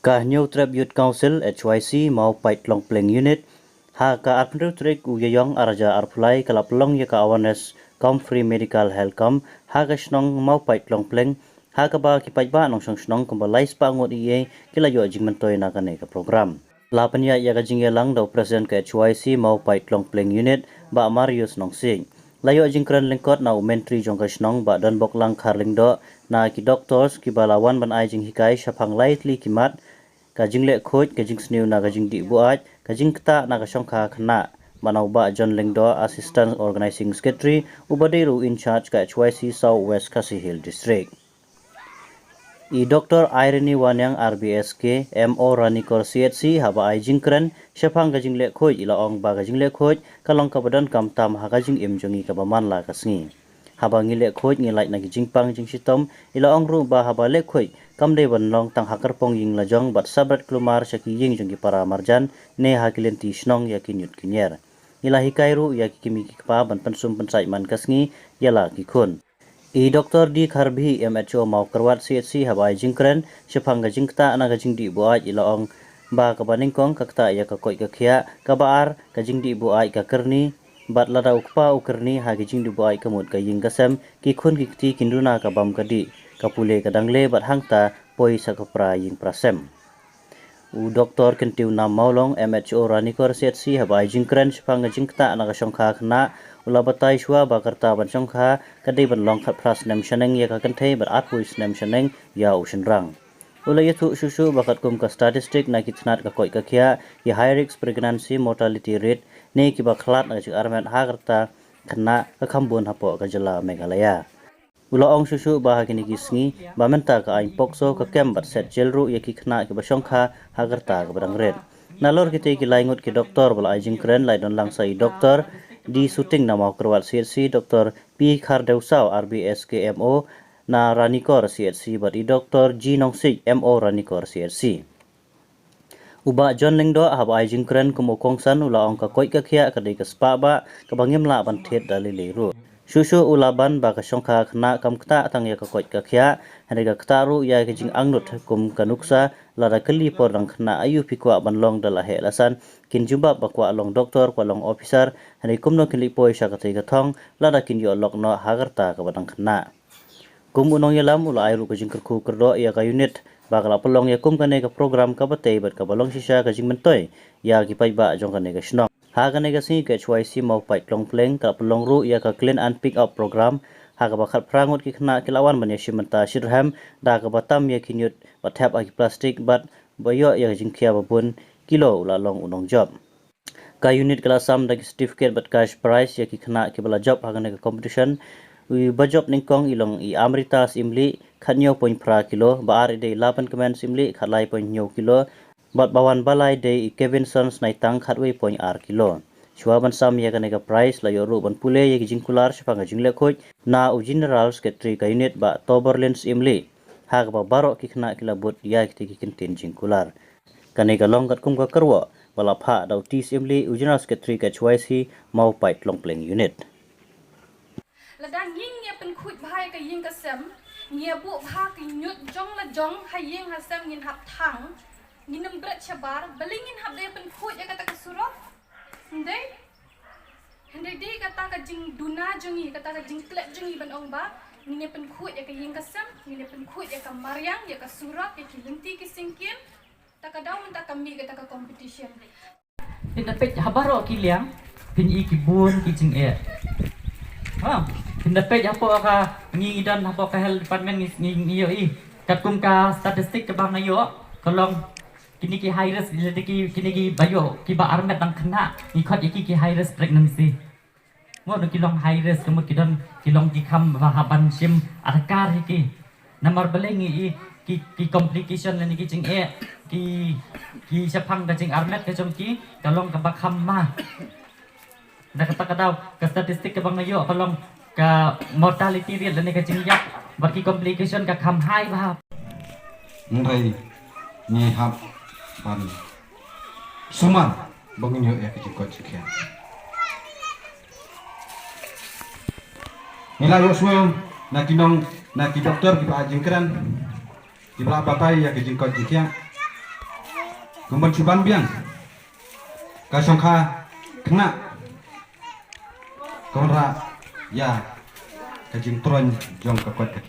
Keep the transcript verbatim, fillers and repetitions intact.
Ka Hynñiewtrep Youth Council, H Y C, Mawpait Tlongpleng Unit, ha ka arphew tarik u Ïaïong arhajar arphew lai ka la pynlong ïa ka awareness camp, free medical health camp, ha ka shnong Mawpait Tlongpleng, ha kaba ki paidbah nongshong shnong kumba lai spah ngut eiei ki la ïoh jingmyntoi na kane ka program. La pynïaid ïa ka jingïalang da u President ka H Y C Mawpait Tlongpleng Unit, Bah Marius Nongsiej. La ïoh jingkren lyngkot na u Myntri jong ka shnong, Bah Donboklang Kharlyngdoh, na ki doctors kiba la wan ban ai jinghikai shaphang lai tylli ki mat, ka jingleh khuid, ka jingsniew na ka jingdih buaid, ka jingktah na ka shongkha khynnah, bad na u Bah John Lyngdoh, Assistant Organizing Secretary, uba dei ruh in charge ka H Y C South West Khasi Hills District. I Doctor Irene Wanniang, R B S K, M O, Ranikor C H C, haba ai jingkren shaphang ka jingleh khuid, i la ong ba ka jingleh khuid ka long kaba donkam tam ha ka jingim jong ngi kaba man la ka sngi. Haba ngi leh khuid ngi lait na ki jingpang jingshitom, i la ong ruh ba haba leh khuid kam dei ban long tang ha kyrpong ïing la jong bad sabret kulmar sha ki ïing jong ki para marjan ne ha ki lynti shnong ïa ki ñiut ki ñier. I la hikai ruh ïa ki kmie ki kpa ban pynsum pynsait man ka sngi ïa la ki khun. I Doctor D Kharbhi, M H O, Mawkyrwat C H C, haba ai jingkren shaphang ka jingktah na ka jingdih buaid, i la ong ba kaba nyngkong ka ktah ïa ka koit ka khiah, kaba ar ka jingdih buaid ka kyrni, bad lada u kpa u kyrni ha ka jingdih buaid ka mut ka ïing ka sem, ki khun ki kti kin duna ka bam ka dih, ka pule ka dangle bad hangta poi sa ka pra ïing pra sem. U Doctor Kyntiew Nam Mawlong, M H O, Ranikor C H C, haba ai jingkren shaphang ka jingktah na ka shongkha khynnah, u la batai shuwa ba ka rta ban shongkha ka dei ban long khatphra snem shaneng ïa ka kynthei bad arphew snem shaneng ïa u shynrang. U la ïathuh shuh shuh ba katkum ka statistic na ki tnat ka koit ka khiah, ki high risk pregnancy mortality rate, ne kiba khlad na ka jingarmet ha ka rta khynnah ka kham bun hapoh ka jylla Meghalaya. U la ong shuh shuh ba ha kine ki sngi ba mynta ka aiñ POCSO ka kem bad set jel ruh ïa ki khynnah kiba shongkha ha ka rta kaba dang rit. Nalor kitei ki lai ngut ki doktor ba la ai jingkren, la don lang sa i Doktor D Suting na Mawkyrwat C H C, Doktor P Khardewsaw, R B S K, M O na Ranikor C H C, bad i Doktor G Nongsiej, M O, Ranikor C H C. U Bah John Lyngdoh, haba ai jingkren kum u kongsan, u la ong ka koit ka khiah ka dei ka spah bah kaba ngim lah ban thied da lei lei ruh. Shuh shuh u la ban ba ka shongkha khynnah kam ktah tang ïa ka koit ka khiah, hynrei ka ktah ruh ïa ka jingangnud kum ka nuksa, lada kylli por dang khynnah aïu phi kwah ban long da la heh la san, kin jubab ba kwah long doktor, kwah long ophisar, hynrei kumno kin leit poi sha katei ka thong lada kin ïoh lok noh ha ka rta kaba dang khynnah. Kum u nongïalam, u la ai ruh ka jingkyrkhu kyrdoh ïa ka unit ba ka la pynlong ïa kum kane ka program kaba tei bad kaba long shisha ka jingmyntoi ïa ki paidbah jong kane ka shnong. Ha kane ka sngi ka H Y C Mawpait Tlongpleng ka la pynlong ruh ïa ka Clean and Pick Up Program, ha kaba khatphra ngut ki khynnah ki la wan ban ïashim bynta shitrhem da kaba tam ïa ki ñiut ba thep ha ki plastik bad ba ïoh ïa ka jingkhia ba bun kilo u la long u nongjop. Ka unit ka la sam da ki certificate bad cash prize ïa ki khynnah kiba la jop ha kane ka competition. Uba jop nyngkong i long i Amrita Syiemlieh, khathynñiew point phra kilo, ba ar i dei i Laban Kmen Syiemlieh, khatlai point hynñiew kilo, bad ba wan ba lai dei i Kevinson Snaitang, khatwei point ar kilo. Shuwa ban sam ïa kane ka prize, la ïoh ruh ban pule ïa ki jingkular shaphang ka jingleh khuid na u General Secretary ka unit, Bah Toberlin Syiemlieh, ha kaba baroh ki khynnah ki la bud ïa kitei ki kyntien jingkular. Kane ka long katkum ka kyrwoh ba la phah da u T Syiemlieh, u General Secretary ka H Y C Mawpait Tlongpleng Unit. Lada ngi ngi pynkhuid bha ïa ka ïing ka sem, ngi buh bha ki ñiut jong la jong ha ïing ha sem, ngin hap thang, ngin ym bret shabar, balei ngin hap dei pynkhuid ïa kata ka surok? Ym dei? Hynrei dei kata ka jingduna jong ngi, kata ka jingklet jong ngi ban ong ba ngin pynkhuid ïa ka ïing ka sem, ngin pynkhuid ïa ka mariang, ïa ka surok, ïa ki lynti ki syngkien. Ta ka daw mynta ka mih kata ka competition. Phin da peit ha baroh ki liang, phin i ki bun ki jingeh. Ha, phin da peit hapoh ka, ngi ngi don hapoh ka health department ngi ngi ngi ïohi. Katkum ka statistic kaba nga ïoh, ka long kine ki high risk, lada ki, kine kiba ïoh, kiba armet dang khynnah, ngi khot ïa ki ki high risk pregnancy. Mut ki long high risk, mut ki don, ki long ki kham ba hap ban shim adkar hi ki. Namar balei ngi i ki, ki complication lane ki jingeh, ki, ki shaphang ka jingarmet ka jong ki, ka long kaba kham ma. Na kata ka daw, ka statistic kaba nga ïoh ka long ka mortality rate lane ka jingïap bad ki complication ka kham high bha. Hynrei ngi hap ban sumar ba ngin ïoh ïa ka jingkoit jingkhiah. Ngi la ïohsngew na ki nong, na ki doktor kiba ai jingkren, kiba la batai ïa ka jingkoit jingkhiah. Kumban shu ban biang ka shongkha khynnah ka wanrah ïa ka jingtroiñ jong ka koit ka